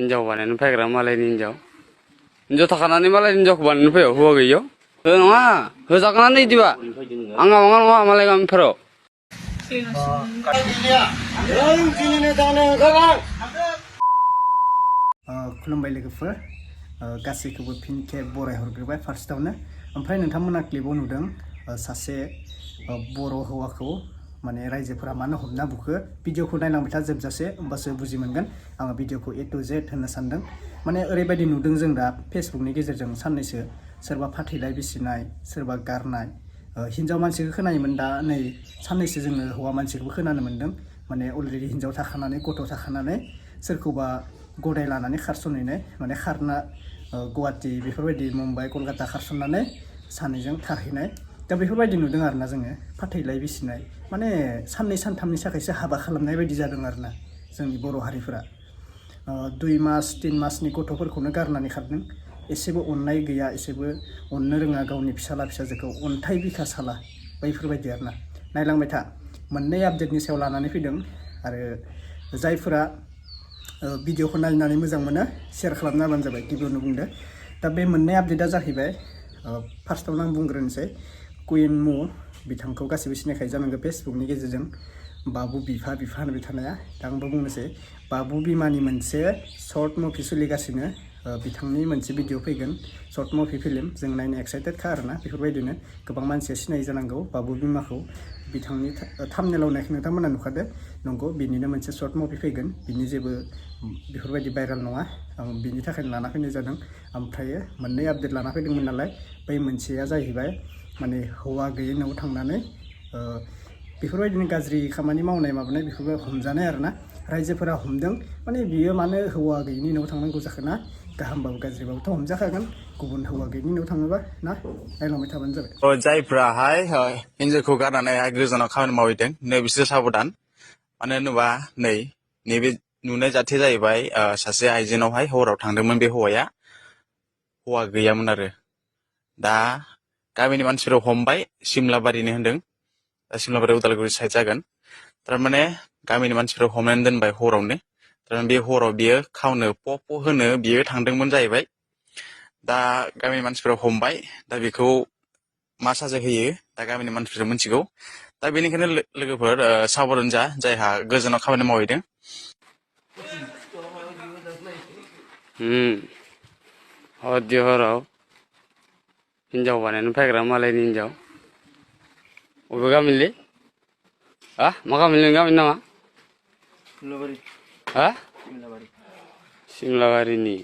हिनजाव बानायनो फैग्रा मालायनि हिनजाव थाखानानै मालायनि हिनजावखौ बानायनो फैयो हौवा गैयियाव नङा होजागोनानो इदिबा आंहा नङा मालाय गामिफोराव खुलुमबाय लोगोफोर गासैखौबो फिन खेब बराय हरग्रोबाय फार्स्टआवनो ओमफ्राय नोंथांमोना क्लिपआव नुदों सासे बर' हौवाखौ माने रायजोफोरा मानो हमना बुखो भिडिअखौ नायलांबाय था जोबजासे होमबासो बुजि मोनगोन आङो भिडिअखौ A to Z होननो सानदों माने ओरैबायदि नुदों जों दा फेसबुकनि गेजेरजों साननैसो सोरबा फाथैलाय बिसिनाय सोरबा गारनाय हिन्जाव मानसिखौ खोनायोमोन दा नै साननैसो जोङो हौवा मानसिखौबो खोनानो मोन्दों माने अलरेडि हिन्जाव थाखानानै गथ' थाखानानै सोरखौबा गदाय लानानै खारसनहैनाय माने खारना गुवाहाटि बेफोरबायदि मुम्बाइ कलकाता खारसननानै सानैजों खारहैनाय दा बेफोरबायदि नुदों आरोना जोङो फाथैलाय बिसिनाय माने साननै सानथामनि थाखायसो हाबा खालामनाय बायदि जादों आरोना जोंनि बर' हारिफोरा 2 मास 3 मासनि गथ'फोरखौनो गारनानै खारदों एसेबो अननाय गैया एसेबो अननो रोङा गावनि फिसाला फिसाजोखौ अन्थाइ बिखा साला बैफोरबायदि आरोना नायलांबाय था मोननै आपडेटनि सायाव लानानै फैदों आरो जायफोरा भिडिअखौ नायनानै मोजां मोनो शेयार खालामना होबानो जाबाय गिबियावनो बुंदो दा बे मोननै आपडेटआ जाहैबाय फार्स्टआवनो आं बुंग्रोनोसै कुइन मु बिथांखौ गासैबो सिनायखायो जानांगौ फेसबुकनि गेजेरजों बाबु बिफा होनबाय थानाया दा आंबो बुंनोसै बाबु बिमानि मोनसे सर्ट मुभि सोलिगासिनो बिथांनि मोनसे भिडिअ फैगोन सर्ट मुभि फिल्म जों नायनो एक्साइटेडखा आरोना बेफोरबायदिनो गोबां मानसिया सिनाय जानांगौ बाबु बिमाखौ बिथांनि थाम्बनेइलाव नायखौ नोंथांमोना नुखादो नंगौ बिनिनो मोनसे सर्ट मुभि फैगोन बिनि जेबो बेफोरबायदि भाइरेल नङा आं बिनि थाखायनो लाना फैनाय जादों ओमफ्राय मोननै आपडेट लाना फैदोंमोन नालाय बै मोनसेया जाहैबाय माने हौवा गैयै न'आव थांनानै बेफोरबायदिनो गाज्रि खामानि मावनाय माबानाय बेफोरबो हमजानाय आरोना रायजोफोरा हमदों माने बियो मानो हौवा गैयिनि न'आव थांनांगौ जाखोना गाहामबाबो गाज्रिबाबोथ' हमजाखागोन गुबुन हौवा गैयिनि न'आव थाङोबा ना नायलांबाय थाबानो जाबाय जायफ्राहाय हिन्जावखौ गारनानैहाय गोजानाव खामानि मावहैदों नै बिसोर साबधान मानो होनोबा नैबे नुनाय जाथाया जाहैबाय सासे आइजोनावहाय हराव थांदोंमोन बे हौवाया हौवा गैयामोन आरो दा गामिनि मानसिफोरा हमबाय सिमलाबारिनि होनदों दा सिमलाबारि उदालगुरि साइड जागोन थारमाने गामिनि मानसिफोरा हमनानै दोनबाय हरावनो थारमाने बे हराव बियो खावनो प' होनो बियो थांदोंमोन जाहैबाय दा गामिनि मानसिफोरा हमबाय दा बेखौ मा साजा होयो दा गामिनि मानसिफोरा मिथिगौ दा बेनिखायनो लोगोफोर साबधान जा जायहा गोजानाव खामानि मावहैदों हराव हिनजाव बानायनो फैग्रा मालायनि हिनजाव अबे गामिलै मा गामिलै गामिनि नामा सिमलाबारिनि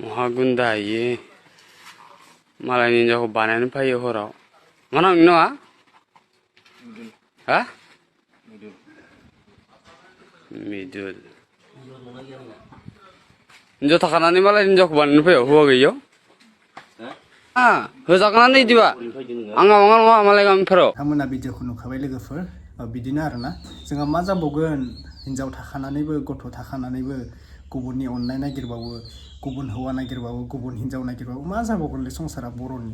महागुन्दा इयो मालायनि हिनजावखौ बानायनो फैयो हराव मा नाम नङा मिदुल हिनजाव थाखानानै मालायनि हिनजावखौ बानायनो फैयो हौवा गैयियाव होजागोनानो इदिबा आंहा नङा मालाय गामिफोराव नोंथांमोना भिडिअखौ नुखाबाय लोगोफोर बिदिनो आरोना जोंहा मा जाबावगोन हिन्जाव थाखानानैबो गथ' थाखानानैबो गुबुननि अननाय नागिरबावो गुबुन हौवा नागिरबावो गुबुन हिन्जाव नागिरबावो मा जाबावगोनलै संसारा बर'नि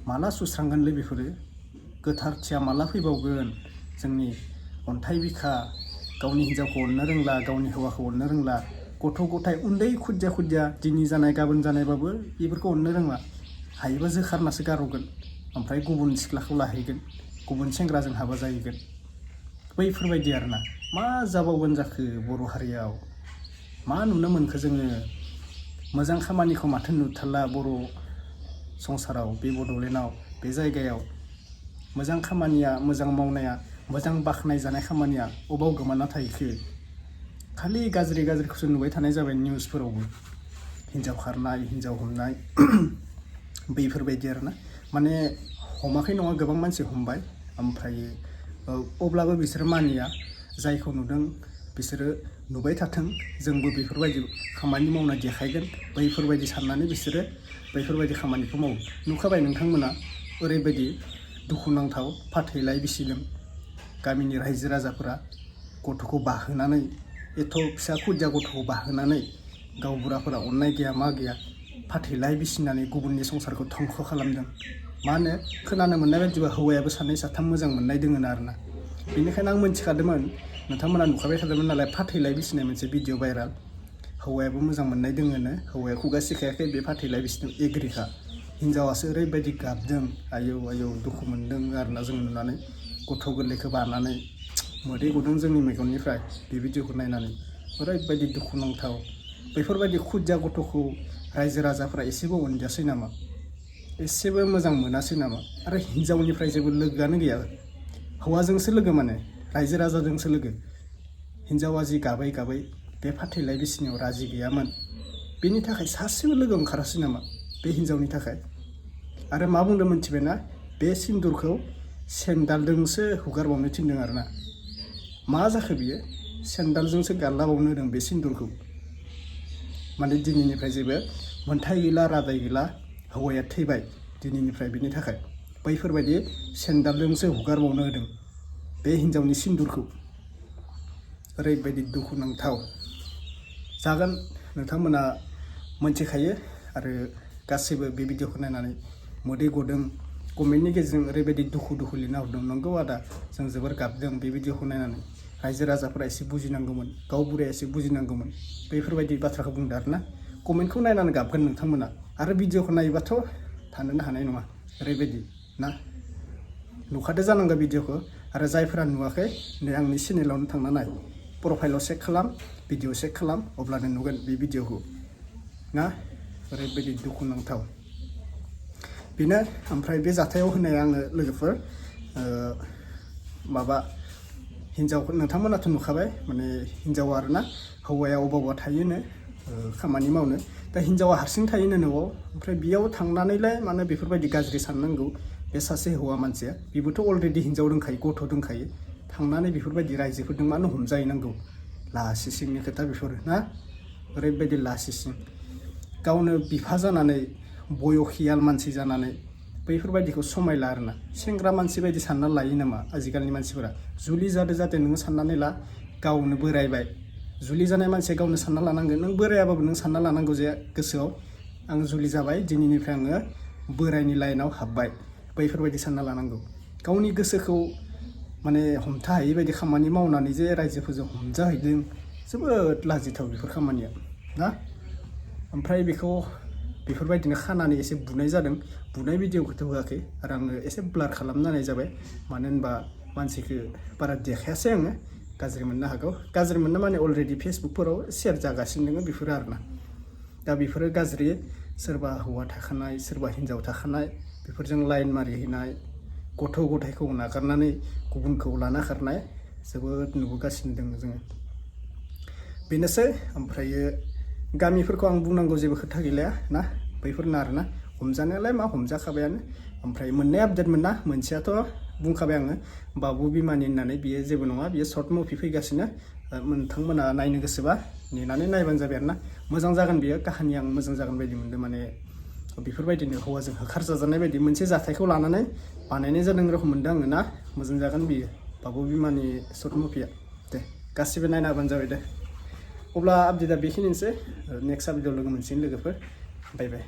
माला सुस्रांगोनलै बेफोरो गोथारथिया माला फैबावगोन जोंनि अन्थाइ बिखा गावनि हिन्जावखौ अननो रोंला गावनि हौवाखौ अननो रोंला गथ' गथाय उन्दै खुदिया दिनै जानाय गाबोन जानायबाबो बेफोरखौ अननो रोंला हायोबा जोखारनासो गारहरगोन ओमफ्राय गुबुन सिख्लाखौ लाहैगोन गुबुन सेंग्राजों हाबा जाहैगोन बैफोरबायदि आरोना मा जाबावगोन जाखो बर' हारियाव मा नुनो मोनखो जोङो मोजां खामानिखौ माथो नुथारला बर' संसाराव बे बड'लेण्डआव बे जायगायाव मोजां खामानिया मोजां मावनाया मोजां बाख्नाय जानाय खामानिया अबाव गोमाना थाहैखो खालि गाज्रिखौसो नुबाय थानाय जाबाय निउसफोरावबो हिन्जाव खारनाय हिन्जाव हमनाय बैफोरबायदि आरोना माने हमाखै नङा गोबां मानसि हमबाय ओमफ्राय अब्लाबो बिसोरो मानिया जायखौ नुदों बिसोरो नुबाय थाथों जोंबो बेफोरबायदि खामानि मावना देखायगोन बैफोरबायदि साननानै बिसोरो बैफोरबायदि खामानिखौ मावो नुखाबाय नोंथांमोना ओरैबायदि दुखुनांथाव फाथैलाय बिसिदों गामिनि रायजो राजाफोरा गथ'खौ बाहोनानै एथ' फिसा खुदिया गथ'खौ बाहोनानै गावबुराफोरा अननाय गैया मा गैया फाथैलाय बिसिनानै गुबुननि संसारखौ धंस खालामदों मा होनो खोनानो मोननाय बायदिबा हौवायाबो 2 3 मोजां मोननाय दोङो आरोना बेनिखायनो आं मोनथिखादोंमोन नोंथांमोना नुखाबाय थादोंमोन नालाय फाथैलाय बिसिनाय मोनसे भिडिअ भाइराल हौवायाबो मोजां मोननाय दोङोनो हौवाया खुगा सिखायाखै बे फाथैलाय बिसिनायाव एग्रिखा हिन्जावासो ओरैबायदि गाबदों आयौ आयौ दुखु मोनदों आरोना जों नुनानै गथ' गोरलैखौ बानानै मोदै गदों जोंनि मेगननिफ्राय बे भिडिअखौ नायनानै ओरैबायदि दुखुनांथाव बेफोरबायदि खुदिया गथ'खौ रायजो राजाफ्रा एसेबो अनजासै नामा एसेबो मोजां मोनासै नामा आरो हिन्जावनिफ्राय जेबो लोगोआनो गैया हौवाजोंसो लोगो माने रायजो राजाजोंसो लोगो हिन्जावा जि गाबै गाबै बे फाथैलाय बिसिनायाव राजि गैयामोन बेनि थाखाय सासेबो लोगो ओंखारासै नामा बे हिन्जावनि थाखाय आरो मा बुंदों मोनथिबायना बे सिन्दुरखौ सेन्दालजोंसो हुगारबावनो थिनदों आरोना मा जाखो बियो सेन्दालजोंसो गारलाबावनो होदों बे सिन्दुरखौ माने दिनैनिफ्राय जेबो मोन्थाय गैला रादाय गैला हौवाया थैबाय दिनैनिफ्राय बिनि थाखाय बैफोरबायदि सेन्दालजोंसो हुगारबावनो होदों बे हिन्जावनि सिन्दुरखौ ओरैबायदि दुखुनांथाव जागोन नोंथांमोना मोनथिखायो आरो गासैबो बे भिडिअखौ नायनानै मोदै गदों कमेन्टनि गेजेरजों ओरैबायदि दुखु लिरना हरदों नंगौ आदा जों जोबोर गाबदों बे भिडिअखौ नायनानै रायजो राजाफोरा एसे बुजिनांगौमोन गावबुराया एसे बुजिनांगौमोन बेफोरबायदि बाथ्राखौ बुंदों आरोना कमेन्टखौ नायनानै गाबगोन नोंथांमोना आरो भिडिअखौ नायोबाथ' थानोनो हानाय नङा ओरैबायदि ना नुखादो जानांगौ भिडिअखौ आरो जायफोरा नुवाखै नै आंनि चेनेलावनो थांना नाय प्रफाइलाव चेक खालाम भिडिअ चेक खालाम अब्लानो नुगोन बे भिडिअखौ ना ओरैबायदि दुखुनांथाव बेनो ओमफ्राय बे जाथायाव होनाय आङो लोगोफोर माबा हिन्जावखौ नोंथांमोनाथ' नुखाबाय माने हिन्जावा आरोना हौवाया अबावबा थायोनो खामानि मावनो दा हिन्जावा हारसिं थायोनो न'आव ओमफ्राय बेयाव थांनानैलाय माने बेफोरबायदि गाज्रि साननांगौ बे सासे हौवा मानसिया बेबोथ' अलरेडि हिन्जाव दंखायो गथ' दंखायो थांनानै बेफोरबायदि रायजोफोरजों मानो हमजाहैनांगौ लासिसिंनि खोथा बेफोर ना ओरैबायदि लासिसिं गावनो बिफा जानानै बयखियाल मानसि जानानै बैफोरबायदिखौ समायला आरोना सेंग्रा मानसि बायदि सानना लायो नामा आजिखालिनि मानसिफोरा जुलि जादो जाहाथे नोङो साननानै ला गावनो बोरायबाय जुलि जानाय मानसिया गावनो सानना लानांगोन नों बोरायाबाबो नों सानना लानांगौ जे गोसोआव आं जुलि जाबाय दिनैनिफ्राय आङो बोरायनि लाइनाव हाबबाय बैफोरबायदि सानना लानांगौ गावनि गोसोखौ माने हमथा हायै बायदि खामानि मावनानै जे रायजोफोरजों हमजाहैदों जोबोद लाजिथाव बेफोर खामानिया ना ओमफ्राय बेखौ बेफोरबायदिनो खानानै एसे बुनाय जादों बुनाय भिडिअखौथ' होआखै आरो आङो एसे ब्लार खालामनानै जाबाय मानो होनबा मानसिखौ बारा देखायासै आङो गाज्रि मोननो हागौ गाज्रि मोननो माने अलरेडि फेसबुकफोराव शेयार जागासिनो दङ बेफोरो आरोना दा बेफोरो गाज्रि सोरबा हौवा थाखानाय सोरबा हिन्जाव थाखानाय बेफोरजों लाइन मारिहैनाय गथ' गथायखौ नागारनानै गुबुनखौ लाना खारनाय जोबोद नुबोगासिनो दङ जोङो बेनोसै ओमफ्रायो गामिफोरखौ आं बुंनांगौ जेबो खोथा गैलाया ना बैफोरनो आरोना हमजानायालाय मा हमजाखाबायानो ओमफ्राय मोननै आपडेट मोना मोनसेयाथ' बुंखाबाय आङो बाबु बिमानि होननानै बियो जेबो नङा बियो सर्ट मुभि फैगासिनो नोंथांमोना नायनो गोसोबा नेनानै नायबानो जाबाय आरोना मोजां जागोन बियो काहानिया आं मोजां जागोन बायदि मोनदों माने बेफोरबायदिनो हौवाजों होखारजाजानाय बायदि मोनसे जाथायखौ लानानै बानायनाय जादों रखम मोनदों आङो ना मोजां जागोन बियो बाबु बिमानि सर्ट मुभिया दे गासिबो नायना होबानो जाबाय दे अब्ला आपडेटआ बेखिनिसै नेक्स्ट आपडेटआव लोगो मोनसिगोन लोगोफोर बाय बाय